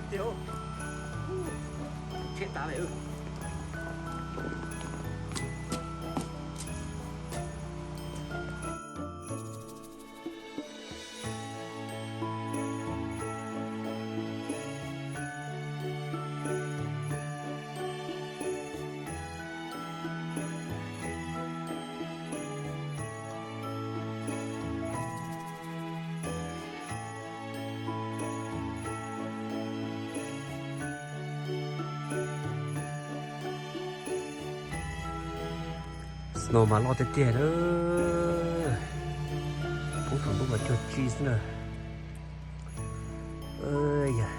Tiag, cheb tas lawm. Snow mas loj tiag tiag lawm. Poob thaum ntuj mas cuag tsi xwb na. Yog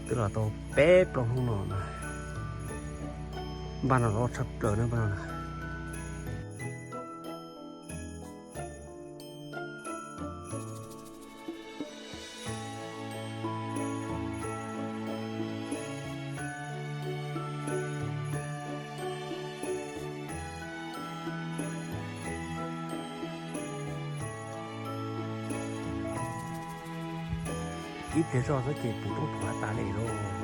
twb los tau peb plaub hnub no na. Npaj no loj tshaj plaws na npaj no na. Ib pliag zoj xwb ces pus roob phom tas li lauj.